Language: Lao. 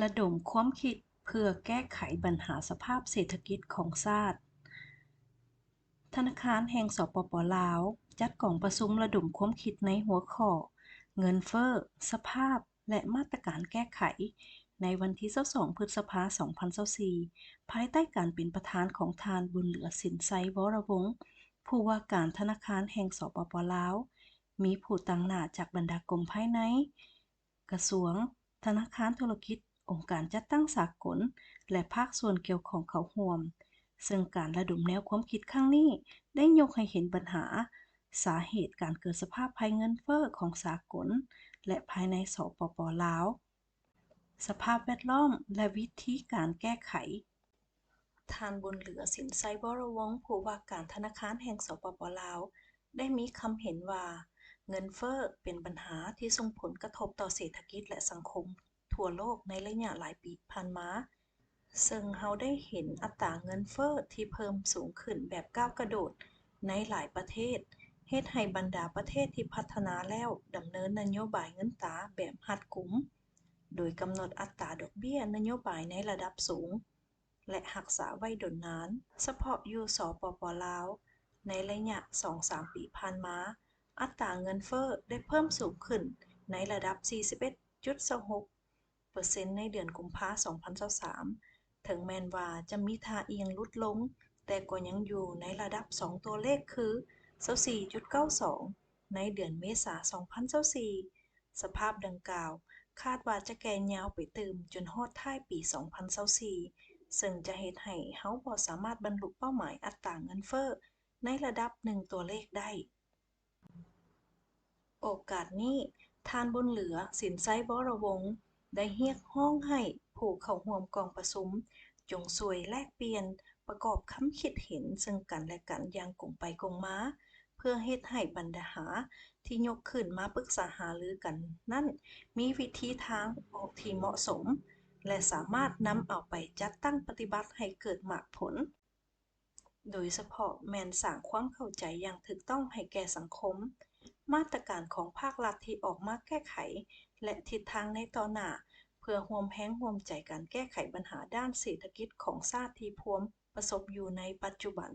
ລະດົມຄວາມຄິດເພື່ອແກ້ໄຂບັນຫາສະພາບເສດຖະກິດຂອງຊາດ. ທະນາຄານແຫ່ງ ສປປ ລາວ ຈັດກອງປະຊຸມລະດົມຄວາມຄິດໃນຫົວຂໍ້ ເງິນເຟີ້, ສະພາບ ແລະ ມາດຕະການແກ້ໄຂ ໃນວັນທີຊາວສອງ ພຶດສະພາ ສອງພັນຊາວສີ່ ພາຍໃຕ້ການເປັນປະທານຂອງທ່ານ ບຸນເຫຼືອ ສິນໄຊ ວໍລະວົງ ຜູ້ວ່າການທະນາຄານແຫ່ງ ສປປ ລາວ, ມີຜູ້ຕາງໜ້າຈາກບັນດາກົມພາຍໃນ, ກະຊວງ, ທະນາຄານທຸລະກິດ, ອົງການຈັດຕັ້ງສາກົນ ແລະ ພາກສ່ວນກ່ຽວຂ້ອງເຂົ້າຮ່ວມ, ເຊິ່ງການລະດົມແນວຄວາມຄິດຄັ້ງນີ້ໄດ້ຍົກໃຫ້ເຫັນບັນຫາສາເຫດການເກີດສະພາບໄພເງິນເຟີ້ຂອງສາກົນ ແລະ ພາຍໃນ ສປປ ລາວ, ສະພາບແວດລ້ອມ ແລະ ວິທີການແກ້ໄຂ. ທ່ານ ບຸນເຫຼືອ ສິນໄຊ ວໍລະວົງ ຜູ້ວ່າການທະນາຄານແຫ່ງ ສປປ ລາວ ໄດ້ມີຄຳເຫັນວ່າ ເງິນເຟີ້ເປັນບັນຫາທີ່ສົ່ງຜົນກະທົບຕໍ່ເສດຖະກິດ ແລະ ສັງຄົມທົ່ວໂລກໃນໄລຍະຫຼາຍປີຜ່ານມາ, ເຊິ່ງເຮົາໄດ້ເຫັນອັດຕາເງິນເຟີ້ທີ່ເພີ່ມສູງຂຶ້ນແບບກ້າວກະໂດດໃນຫຼາຍປະເທດ, ເຮັດໃຫ້ບັນດາປະເທດທີ່ພັດທະນາແລ້ວດຳເນີນນະໂຍບາຍເງິນຕາແບບຮັດກຸມ, ໂດຍກຳນົດອັດຕາດອກເບ້ຍນະໂຍບາຍໃນລະດັບສູງ ແລະ ຮັກສາໄວ້ດົນນານ. ສະເພາະຢູ່ ສປປ ລາວ, ໃນໄລຍະສອງສາມປີຜ່ານມາ, ອັດຕາເງິນເຟີ້ໄດ້ເພີ່ມສູງຂຶ້ນໃນລະດັບສີ່ສິບເອັດຈຸດສອງຫົກເປີເຊັນ ໃນເດືອນກຸມພາ ສອງພັນຊາວສາມ. ເຖິງແມ່ນວ່າຈະມີທ່າອ່ຽງຫຼຸດລົງ, ແຕ່ກໍຍັງຢູ່ໃນລະດັບສອງຕົວເລກຄື ຊາວສີ່ຈຸດເກົ້າສອງ ໃນເດືອນເມສາ ສອງພັນຊາວສີ່. ສະພາບດັ່ງກ່າວຄາດວ່າຈະແກ່ຍາວໄປຕື່ມຈົນຮອດທ້າຍປີ ສອງພັນຊາວສີ່ ເຊິ່ງຈະເຮັດໃຫ້ເຮົາບໍ່ສາມາດບັນລຸເປົ້າໝາຍອັດຕາເງິນເຟີ້ໃນລະດັບໜຶ່ງຕົວເລກໄດ້. ໂອກາດນີ້, ທ່ານ ບຸນເຫຼືອ ສິນໄຊ ວໍລະວົງ ໄດ້ຮຽກຮ້ອງໃຫ້ຜູ້ເຂົ້າຮ່ວມກອງປະຊຸມ ຈົ່ງຊ່ວຍແລກປ່ຽນ, ປະກອບຄຳຄິດເຫັນເຊິ່ງກັນແລະກັນຢ່າງກົງໄປກົງມາ, ເພື່ອເຮັດໃຫ້ບັນຫາທີ່ຍົກຂຶ້ນມາປຶກສາຫາລືກັນນັ້ນ ມີວິທີທາງອອກທີ່ເໝາະສົມ ແລະ ສາມາດນຳເອົາໄປຈັດຕັ້ງປະຕິບັດໃຫ້ເກີດໝາກຜົນ. ໂດຍສະເພາະແມ່ນສ້າງຄວາມເຂົ້າໃຈຢ່າງຖືກຕ້ອງໃຫ້ແກ່ສັງຄົມ, ມາດຕະການຂອງພາກລັດທີ່ອອກມາແກ້ໄຂ ແລະ ທິດທາງໃນຕໍ່ໜ້າ ເພື່ອຮ່ວມແຮງຮ່ວມໃຈກັນແກ້ໄຂບັນຫາດ້ານເສດຖະກິດຂອງຊາດທີ່ພວມປະສົບຢູ່ໃນປັດຈຸບັນ.